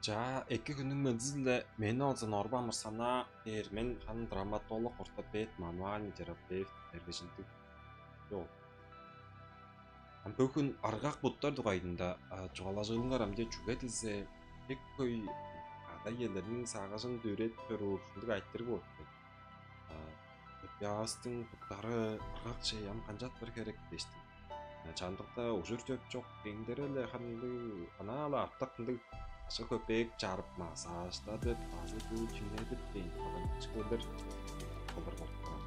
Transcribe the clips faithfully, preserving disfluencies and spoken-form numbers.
Чаа, эки хүннүң мендизи-биле. Мени олза Норба Амырсанаа дээр, мен ханы травматолог, ортопед, мануальный терапевт, эргежилдиг. Чок. Ам бөгүн ыргак буттар дугайында чугаалажыылыңар ам де, чүге дизе, эки хөй ада-иелерниң сагыжын дүвүредип чоруур ындыг айтырыг болуп кел. Пяастың буттары ыргак чей, ам канчаптар херек дээштиң. Чамдыкта ужур-чөп чок, эңдере-ле хандыг, анаа-ла артык ындыг акша-көпеек чарып, массаждадып, база дуу чимнедип дээн кылдыр кылдыр болуп каар.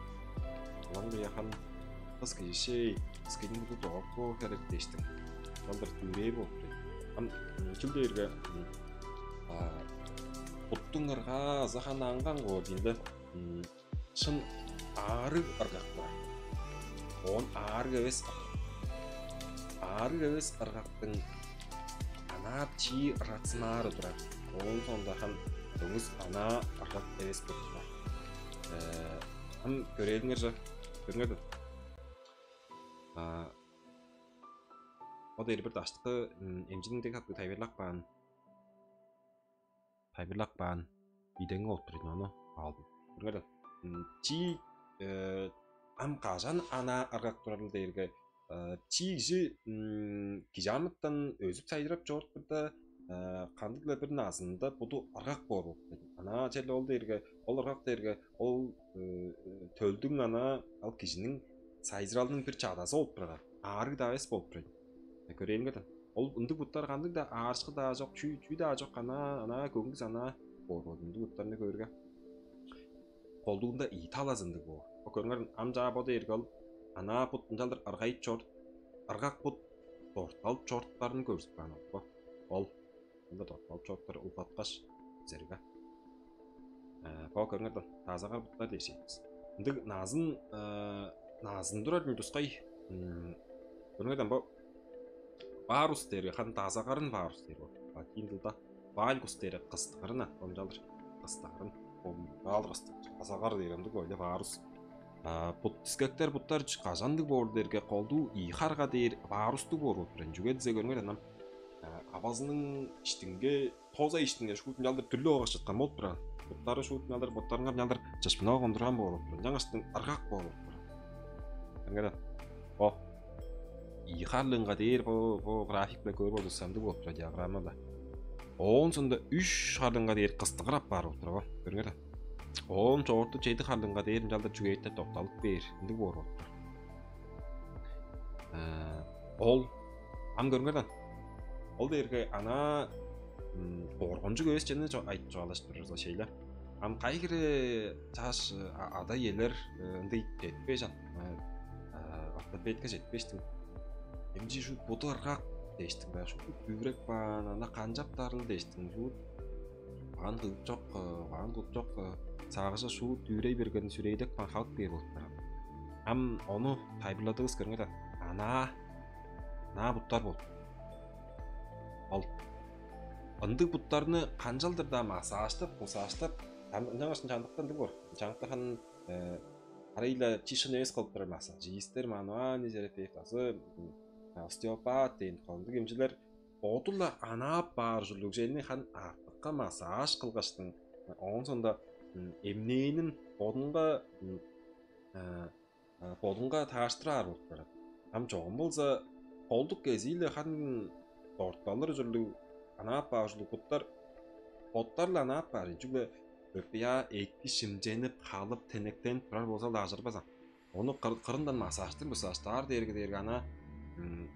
Ылаңгыя хан кыс кижи, кыс кижиниң буду доок боор херек дээштиң. Кылдыр дүвүрээр болуп тур. Ам чүл дээрге, буттуң ыргаа азы хан аңган коор диинде, шын аарыг ыргак турар. Оон аарыг эвес ыргак. Аарыг эвес ыргактың анаа чии ыргаксынаары турар. Оон соонда хан көңүс анаа ыргак эвес болуп турар. Ам көрээлиңер же, көрүңер даан. Ол дээри бир даштыкы эмчиниң дег хаттыг тайылбырлап каан, тайылбырлап каан идеңи болуп тур ийин, ону алдым. Көрүңер даан. Чии ам кажан анаа ыргак турарыл дээрге, чии кижи кижи амытан өзүп-сайзырап чоруп турда, кандыг-ла бир назында буду ыргак боор болуп турар. Анаа черле ол дээрге, ол ыргак дээрге, ол төлдүң анаа, ал кижиниң сайзыралының бир чадазы болуп турар. Аарыг-даа эвес болуп турар. Көрээлиңер даан. Ол ындыг буттар кандыг-даа аарышкы-даа чок, чүү, чүү-даа чок, анаа, анаа көңгүс анаа боор болду ындыг буттарны көөрге. Колдуунда ийи талазы ындыг боор. Бо көрүңер, ам чаа бо дээрге ол анаа бут ынчалдыр ыргайып чорут, ыргак бут дортталып чоруптарын көргүзүп каан ол. Бо ол ында дортталып чоруптар улгаткаш, бизерге. Бо көрүңер даан, даазагар буттар дээш ийик бис. Ындыг назын, назын турар тускай. Көрүңер даан, бо варус дээрге, хан даазагарын варус дээр ол латин дылда. Вальгус дээрге кыстыгырын, ынчалдыр кыстыгырын. Ол баал кыстыгыр, даазагар дээр ындыг ойле варус. Бут дискектер буттар кажандыг боор дээрге, колдуу ийи харга дээр варустуг боор болуп турар. Чүге дизе көрүңер даан, авазының иштинге, тоза иштинге шуут ынчалдыр дүрлүп алгаш чыткан болуп турар. Буттары шуут ынчалдыр, буттарынга ынчалдыр чыпшынып алган турган боор болуп турар. Ынчангаш ыргак боор болуп турар. Көрүңер даан. Бо ийи харлыынга дээр бо, бо график-биле көөр болзувусса, ындыг болуп турар, диаграммада. Оон соонда үш харлыынга дээр кыстыгырап баар болуп турар, бо. Көрүңер даан. Оон чоорту чеди харлыынга дээр ынчалдыр чүгээттеп докталып бээр, ындыг боор болуп турар. Ол, ам көрүңер даан. Ол дээрге анаа коргунчуг эвес чүвени айтып чугаалажып турар-дыр бис, шейле. Ам кайы хире чаш ада-иелер ындыг четпээш аан, ортопедке четпээштиң. Эмчи шуут буду ыргак дээштиң бе, шуут дүвүреп каан, анаа канчаптарыл дээштиң, шуут угаан кылып чок, угаан кылып чок, сагыжы шуут дүвүрей берген, сүрээдеп каан халык бээр болуп турар. Ам ону тайылбырладывыс, көрүңер даан. Анаа, анаа буттар болду. Ол ындыг буттарны канчалдыр-даа массажтап, массажтап, ынчангаш чамдыкта ындыг боор. Чамдыкта хан арай-ла чишин эвес кылып турар массажистер, мануальный терапевт азы остеопат дээн кылдыр эмчилер боду-ла анаап баар ужурлуг черни хан артыкка массаж кылгаштың, оон соонда эмнээнин бодунга, бодунга таарыштыраар болуп турар. Ам чогум болза, колдук кезии-ле хан дортталыр ужурлуг, анаап баар ужурлуг буттар боттары-ла анаап баар, чүгле өпеяа эки шимченип, халып, тенектенип турар болза-ла ажырбас ам. Ону кырындан массажтыр, массажтаар дээрге, дээрге анаа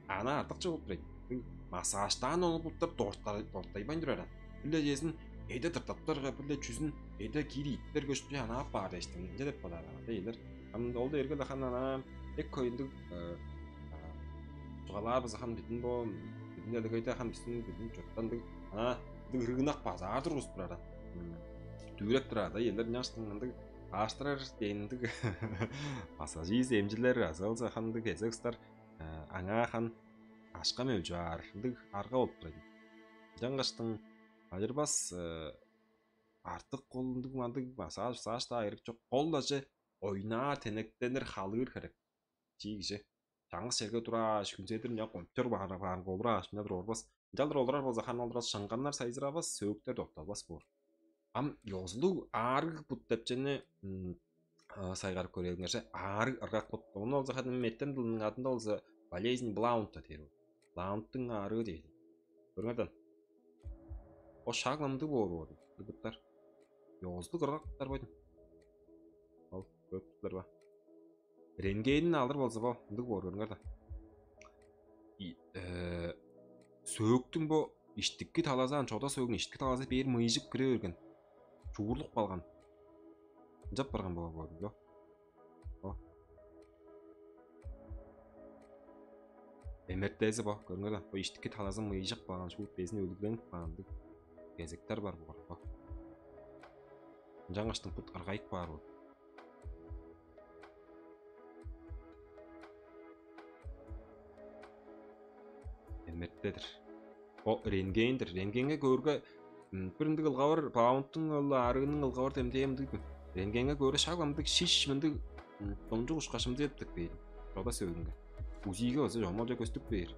анаа артыкче болуп турар ийин. Массажтаан ону буттар дорттайбайн турар аан. Бир-ле чезин эде тыртаптарга, бир-ле чүзүн эде киир ийиптер көстү анаап баар дээштиң, ынча деп бодаар аан, дейлер. Ам ол дээрге-ле хан анаа эк хөй ындыг чугаалаар база хан, бидин бо, бидин делегейде хан, бистиң, бидин чурттан ындыг анаа ындыг рынок базаар тургузуп турар аан. Дүвүреп турар да, элер ынчангаштың ындыг ааштырар дээн ындыг массажист эмчилер азы болза хан ындыг кезек ыстар аңаа хан ашка мөлчү аар ындыг арга болуп турар. Ынчангаштың ажырбас артык кол ындыг мандыг массаж, массаж-даа керек чок. Кол-даже ойнаар, тенектенир, халыыр херек. Чии кижи чаңгыс черге турааш, хүнзедир ынча кончор баар баар болурааш, мынча туруп орбас. Ынчалдыр олурар болза, ханы олурар шыңганнар сайзыравас, сөөктер докталбас боор. Ам ёзулуг аарыг бут деп чүвени сайгарып көрээлиңерже, аарыг ыргак бут. Ону болза ханы меттен дылының адында болза болезнь Блаунта дээр. Блаунттуң аарыы дээр. Көрүңерден. О шак ындыг боор боор. Бир буттар. Ёзулуг ыргак буттар бойдум. Ол көрүптүлер ба? Рентгенин алыр болза бо ындыг боор, көрүңер да. Сөөктүң бо иштики талазы, ан чода сөөгүн иштики талазы бээр мыйжып кире берген. Чуурлуп калган. Ынчап барган боор боор бо. Бо. Эмертези бо, көрүңер да. Бо иштики талазы мыйжып калган, шуут безин өлүгленип каан кезектер бар боор бо. Ынчангаштың бут ыргайып каар боор. Эмертедир. О рентгендир. Рентгенге көөрге, бир ындыг ылгавар, Блаунттуң ол аарыының ылгавар демдээ мындыг. Рентгенге көөрге шак мындыг шиш, мындыг домчуг ушкаш мындыг эптик бээр. Чода сөөгүнге. УЗИ-ге болза чомолча көстүп бээр.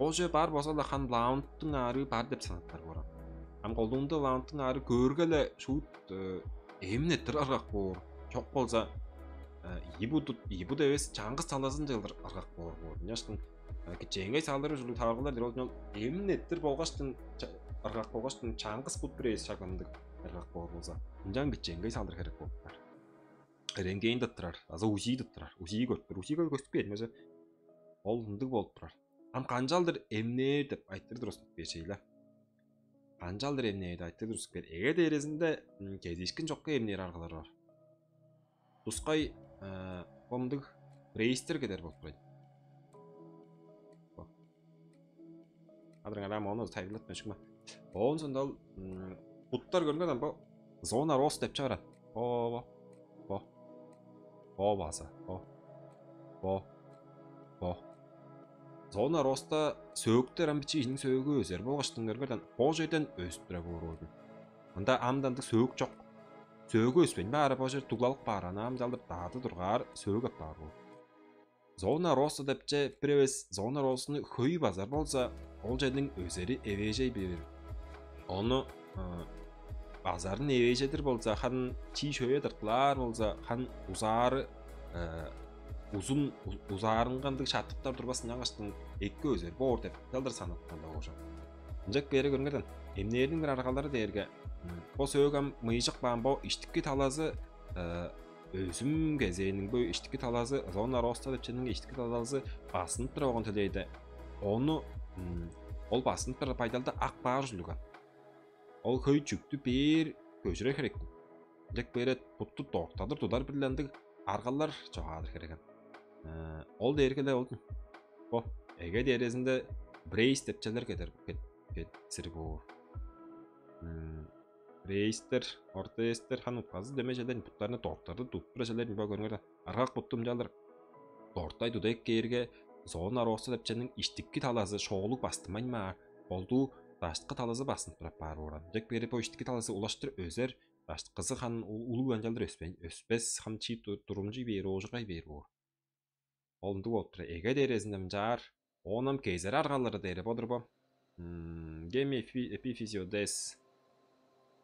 Ол же бар болза-ла, хан Блаунттуң аарыы бар деп санаттар боор. Ам колдуунда Блаунттуң аарыы көөрге-ле шуут эмин эрттир ыргак боор. Чок болза, ийи будут, ийи буду эвес, чаңгыс талазынче кылдыр ыргак боор боор. Ынчаштың кичээнгей салдыры ужурлуг таваргылар дир ол, эмин эрттир болгаштың, ыргак болгаштың, чаңгыс бут бир эвес шак ындыг ыргак боор болза, ынчан кичээнгей салдыр херек болуп каар. Рентген тыттырар азы УЗИ тыттырар. УЗИ көрүптүр. УЗИ көстүп кээр, меже ол ындыг болуп турар. Ам канчалдыр эмнээр деп айтыр турузуп берчей-ле. Канчалдыр эмнээр деп айтыр турузуп бер. Эге дээрезинде кезиишкин чокка эмнээр аргалар бар. Тускай бомдуг рейстер кедер болуп турат. Адырыңар ам ону тайылбырлатпайн шугма. Оон сондал буттар көрүнген бо зона рост деп чыгарат. Бо бо бо бо бо база бо бо бо. Зона роста сөөктер ам бичиижиниң сөөгү өзер болгаштың, көргерден бо черден өзүп тура боор. Мында амдандыг сөөк чок. Сөөгү өспейн баары бо чер дуглалып баар, ана ам чалдыр даады тургаар сөөк апаар боор. Зона роста депче бир эвес зона ростуну хөй базар болза, ол черниң өзери эвээжей бээр. Ону базарын эвээжедир болза, хан чий шөйе тыртылаар болза, хан узаары узун, узаарынга ындыг шаттыптар турбас, ынчангаштың эки өзер боор деп чалдыр санап калда оожа. Ынчак бээри көрүңерден, эмнээрниң бир аргалары дээрге бо сөөк ам мыйжык баан, бо иштики талазы өзүм кезээниң бо иштики талазы, зона роста деп чүвениң иштики талазы басынып тура болган төлээде, ону ол басынып турар байдалда ак баар ужурлуган. Ол хөй чүктү бээр көжүрер херек. Ынчак бээрет бутту доктадыр тудар бир-ле ындыг аргалар чогаадыр херегем. Ол дээрге-ле ол бо эге дээрезинде брейс депчелер кедер кетсир боор. Рейстер, ортоэстер, хан утказы дөмей челер, буттарны дорттарды тудуп тура челер, бо көрүңер да. Аргак буттум чалдыр дортай тудайык кээрге, зона роста депчениң иштикки талазы шоолуг бастымайн маар, болдуу даштыкы талазы басынып турап баар бооран. Дек бери бо иштикки талазы улаштыр өзер, даштыкызы хан улуг анчалдыр өспейн, өспес, хан чиит турумчуй бээр, оожургай бээр боор. Ол ындыг болуп тура, эге дээрезинде мынчаар, оон ам кезер аргалары дээри бодур бо. Гем эпифизиодес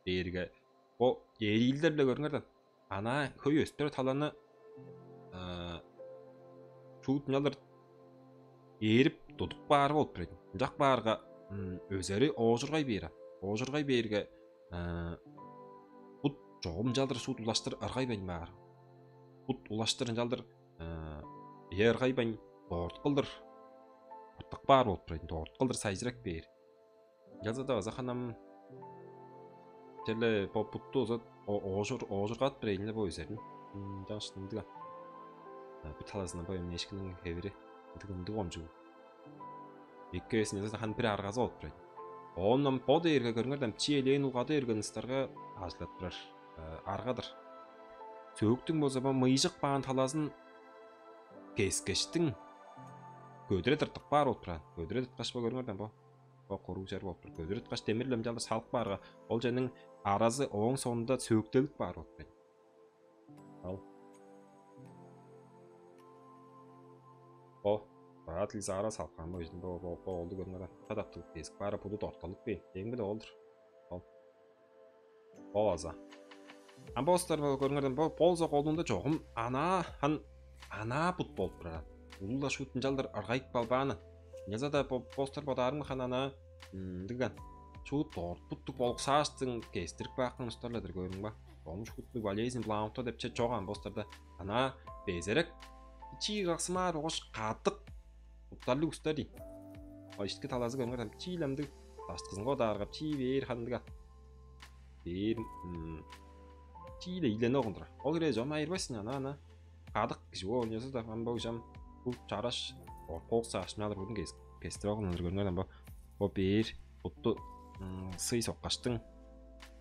дээрге бо эриилдер-биле көрүңер даан. Анаа хөй өстүр таланы шуут ынчалдыр ээрип тудуп баары болуп турар ийин. Ынчак баарга өзери оожургай бээр. Оожургай бээрге бут чогум ынчалдыр шуут улаштыр ыргайбайн баар. Бут улаштыр ынчалдыр ие ыргайбайн, дорт кылдыр артык баар болуп турар ийин. Дорт кылдыр сайжырак бээр. Ынчалза-даа база ханам черле бо бутту оза оожур оожургат бир эйинде бо өзерин. Жаныштындыга бир талазынан бо эмнээшкиниң хевири ындыг ындыг ончуг. Эки эвес ынчалза хан бир аргазы болуп турар. Оон ам бо дээрге көрүңер даан, чи элээн улгады берген ыстарга ажыглап турар арга-дыр. Сөөктүң болза бо мыйжык баан талазын кескештиң көдүре тыртып каар болуп турар. Көдүре тырткаш бо көрүңер даан, бо бо куруу чер болуп тур. Көдүрүт каш демир-ле ынчалдыр салып каарга, ол чүвениң аразы ооң соонунда сөөктелип каар болуп кээр. Ал. Бо Баат Лизара салган бо кижини, бо, бо, бо оолду көрүңер даан. Кадак туруп кезип баары, буду дорталып бээр. Эң-биле ол-дур. Ол. Бо база. Ам бо улустар, бо көрүңер даан, бо болза колунда чогум анаа, хан анаа бут болуп турар. Улуг-ла шуут ынчалдыр ыргайып калбааны. Ынчалза-даа бо, бо улустар бодаарымга хан анаа, м, ындыг-ан. Шуут дорт буттуг болуксааштың кестирип каапкан улустар-ла-дыр, көрдүң бе? Ону шуут болезн, планктон деп чүве чок ам бо улустарда. Анаа безерек, бичии кыраксымаар болгаш кадык буттарлыг улустар дийин. Ол ишти талазы, көрүңер даан, чииле ындыг, даштыкызынга бодаарга, чии бээр хандыга. Бээр, м, чииле ийилени огун турар. Ол хире чон айырбас сен, анаа, анаа. Кадык кижи боор, ынчалза-даа ам бо кижи ам бут чараш, дорт болуксааш, мынчалдыр будун кес-, кестирип алган-дыр, көрүңер даан, бо. Бо бээр бутту, м, сый соккаштың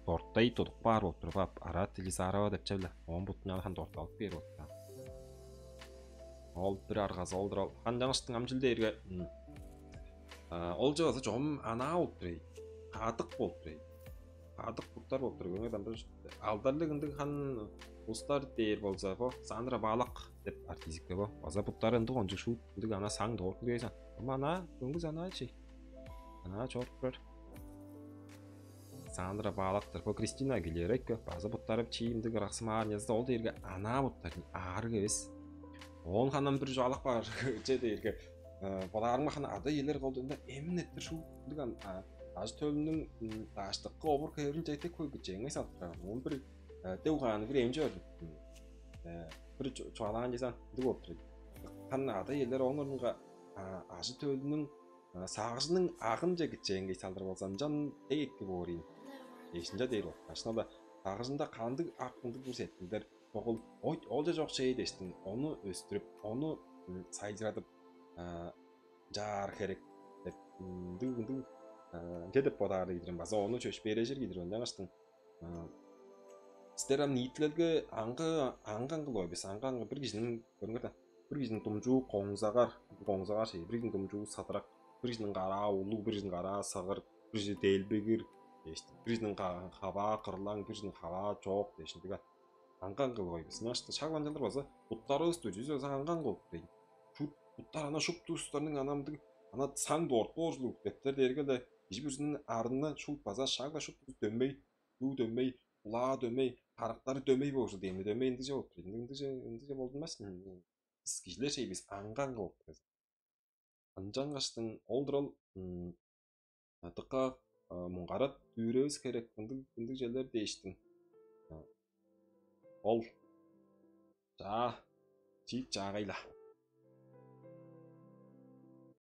дорттай тудуп каар болуп тур, бо Арат Елизарова деп чүве-ле. Ооң бутун хан дорталып бээр болуп турар. Ол бир аргазы ол-дур ол. Хан ынчангаштың ам чүл дээрге, м, а, ол чүве база чогум анаа болуп тур ийин. Кадык болуп тур ийин. Кадык буттар болуп тур. Көңүл ам бир алдарлыг ындыг хан улустар дээр болза, бо Сандра Балак деп артистка бо. База буттары ындыг кончуг шуут, ындыг анаа саң дорт ындыг эвес аан. Ам анаа, көңгүс анаа чей. Анаа чоруп турар. Сандра Балактыр. Бо Кристина Агилера эки. База буттары чиимдиг ыраксымаар, ынчалза-даа ол дээрге анаа буттар, аарыг эвес. Оон ханам бир чугаалап каар, че дээрге, э, бодаарымга хана ада-иелер колдуунда эмин эртер шуут ындыг ан-, а, ажы-төлүнүң, м, даштыкы овур-хевирин чедип кой кичээңей салып турар. Оон бир, э, дег угаанныг бир эмчи бар. М, э, бир чу-, чугаалаан чезаан ындыг болуп турар. Хана ада-иелер оон орнунга, а, ажы-төлүнүң, а, сагыжының агынче кичээңей салдыр болза, ынчан дег эки боор ийин. Эжинче дээр ол. Ашына-ла сагыжында кандыг ак ындыг бир сеткилдер чогул, ол, ол-че чок чей дээштиң, ону өстүрүп, ону, м, сайзырадып, а, чаар херек деп, м, ындыг, ындыг, а, ынча деп бодаар ийдирем, база ону чөпшээрежир ийдирем. Ынчангаштың, а, силер ам ниитилелге аңгы, аңгы-аңгы-ла бис, аңгы-аңгы бир кижиниң, көрүңер даан, бир кижиниң думчуу коңзагар, коңзагар чей, бир кижиниң думчуу сыдырак, бир кижиниң караа улуг, бир кижиниң караа сыгыр, бир кижи делбегир дээштиң, бир кижиниң ха-, хаваа кырлаң, бир кижиниң хаваа чоок дээштиң, ындыг аан. Аңгы-аңгы-ла бис. Ынчангаш шак ынчалдыр база буттарывыс-даа чүзү база аңгы-аңгы болуп кээр. Шуут буттар анаа шупту улустарның анаа мындыг, анаа саң дорт боор ужурлуг дептер дээрге-ле, кижи бүрүзүнүң арны шуут база шак-ла шупту дөмей, дуу дөмей, улаа дөмей, карактары дөмей боор ужурлуг, деми дөмей, ындыгже болуп турар. Ындыгже, ындыгже болдунмас. Бис кижилер чей бис, аңгы-аңгы болуп турар. Ынчангаштың ол-дур ол, м, дыка, а, муңгарап дүүревис херек, ындыг, ындыг чүвелер дээштиң. А, ол. Чаа, чиик чаагай-ла.